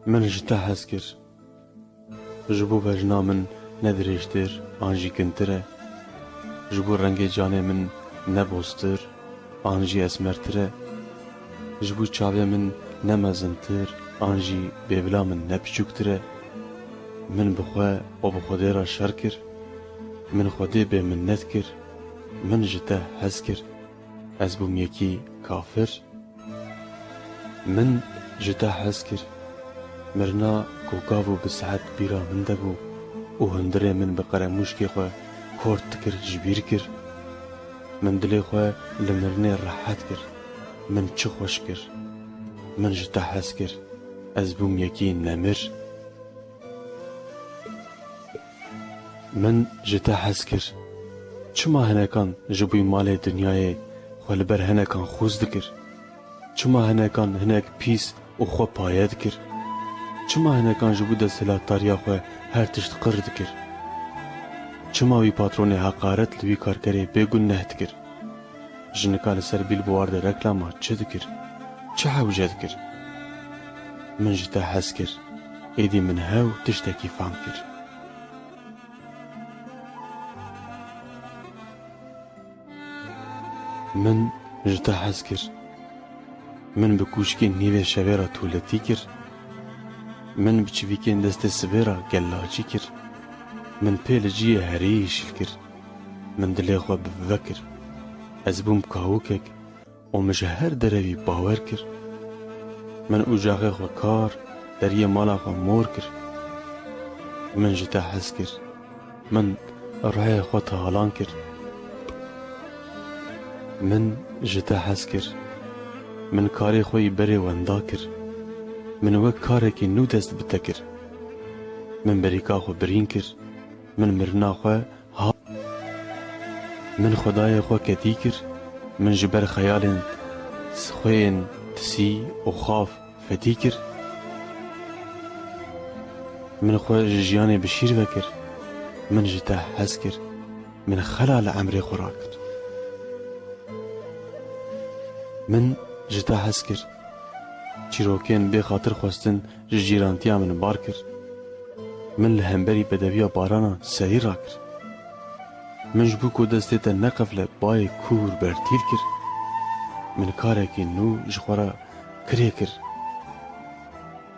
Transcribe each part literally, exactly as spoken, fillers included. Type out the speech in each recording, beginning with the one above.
Min ji te hez kir. Ji bo bejna min ne dirêjtir an jî kintir e. Ji bo rengê canê min ne boztir an jî esmertir e. Ji bo çavê min ne mezintir an jî bêvila min ne piçûktir e. Min bi xwe û bi Xwedê re şer kir. Min Xwedê bêminnet kir. Min ji te hez kir. Ez bûm yekî kafir. Min ji te hez kir. Mirina ku gav û bi saet bîra min de bû û hundirê min bi qeremûşkê xwe kort dikir, ji bîr kir. Min dilê xwe li mirinê rehet kir. Min çi xweş kir. Min ji te hez kir. Ez bûm yekî nemir. Min ji te hez kir. Çima hinekan ji bo malê dinyayê xwe li ber hinekan xûz dikir? Çima hinekan hinek pîs û xwe paye dikir? Çima hinekan ji bo desthilatdariya xwe her tişt qir dikir? Çima wî patronê heqaret li wî karkerê bêguneh dikir? Jinika li ser bîlbowardê reklama çi dikir? Çi hewce dikir? Min ji te hez kir. Êdî min hew tiştekî fam kir. Min ji te hez kir. Min bi kûşkên nîvê şevê re tûletî kir. Min bi çivîkên destê sibê re gelacî kir. Min pê li ciyê herêyî şil kir. Min dilê xwe bi vekir. Ez bûm kawikek û min ji her derevî bawer kir. Min ocaxê xwe kar, deriyê mala xwe mor kir. Min ji te hez kir. Min ruhê xwe talan kir. Min ji te hez kir. Min karê xwe yî berê wenda kir. Min wek karekî nû dest bi te kir. Min berîka xwe birîn kir. Min mirina xwe ha. Min xwedayê xwe ketî kir. Min ji ber xeyalên xweyên tisî û xav fetî kir. Min xwe ji jiyanê bi şîr vekir. Min ji te hez kir. Min xela li emrê xwe rakir. Min ji te hez kir. Çîrokên bêxatir xwestin ji cîrantiya min bar kir. Min li hemberî bedeviya baranan serî rakir. Min ji bo ku destê te neqefle bayê kûr bertîl kir. Min karekî nû ji xwe re kirê kir.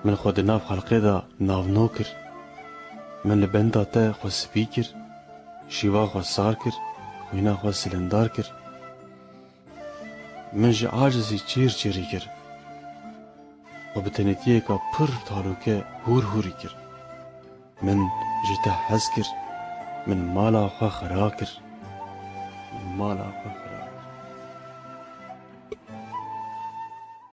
Min xwe di nav xelqê de navno kir. Min li benda te xwe spî kir. Şîva xwe sar kir. Xwîna xwe silindar kir. Min ji acizî çêr çêrî kir. Xwe bi tenêtiyeke pir talûke hûr hûrî kir. Min ji te hez kir. Min mala xwe xira kir. Min mala xwe